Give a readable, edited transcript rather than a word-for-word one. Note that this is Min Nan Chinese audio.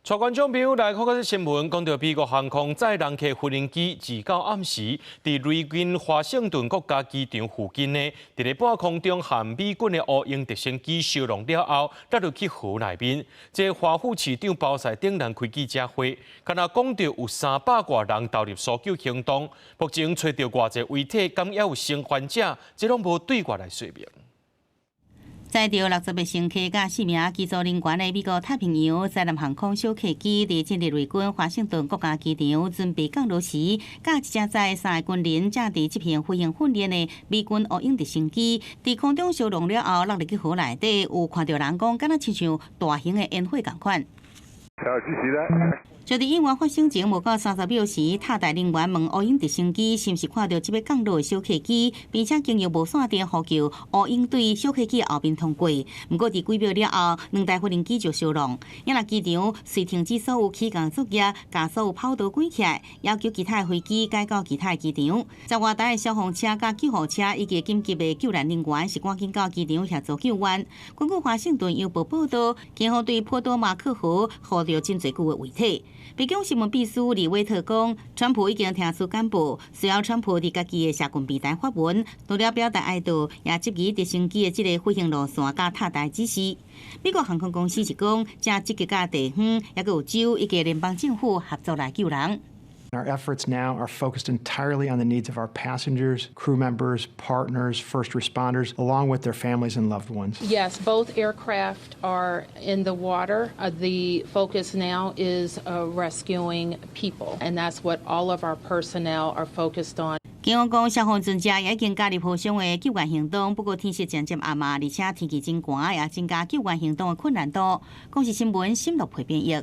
帶觀眾朋友來看這新聞，講著美國航空載人客飛行機，二九暗時，佇雷根華盛頓國家機場附近呢，佇咧半空中和美軍的烏鷹直升機相撞了後，落入去河內面。這華府市長鮑賽等人開記者會，敢若講著有三百外人投入搜救行動，目前揣著偌濟遺體，敢猶有生還者，這攏無對外來說明。載著60個乘客佮四名機組人員的美國太平洋載人航空小客機，佇進入雷根華盛頓國家機場準備降落時，佮一隻載三个軍人正佇執行飛行訓練的美軍烏鷹直升機，佇空中相撞了後，落入去河內底，有看著人講，敢若親像大型的煙火仝款。就佇意外發生前無夠30秒時，塔台人員問烏鷹直升機是毋是看著這欲降落的小客機，並且經由無線電呼叫烏鷹對小客機後面通過。毋過佇幾秒了後，兩台飛行機就相撞。也若機場遂停止所有起降作業，共所有跑道關起來，要求其他的飛機改到其他的機場。十外台的消防車佮救護車以及緊急的救難人員是趕緊到機場協助救援。根據華盛頓郵報報導，警方對波多馬克河捕著真濟具的遺體。白宮新聞秘書李威特講，川普已經聽取簡報，隨後川普佇家己的社群平台發文，除了表達哀悼，也質疑直升機的這個飛行路線佮塔台指示。美國航空公司是講，正積極佮地方，抑閣有州以及聯邦政府合作來救人。 Our efforts now are focused entirely on the needs of our passengers, crew members, partners, first responders, along with their families and loved ones. Yes, both aircraft are in the water. The focus now is rescuing people, and that's what all of our personnel are focused on. 警方講，消防船隻也已經加入河上的救援行動，不過天色漸漸暗嘛，而且天氣真寒，也增加救援行動的困難度。公視新聞，新樂培編譯。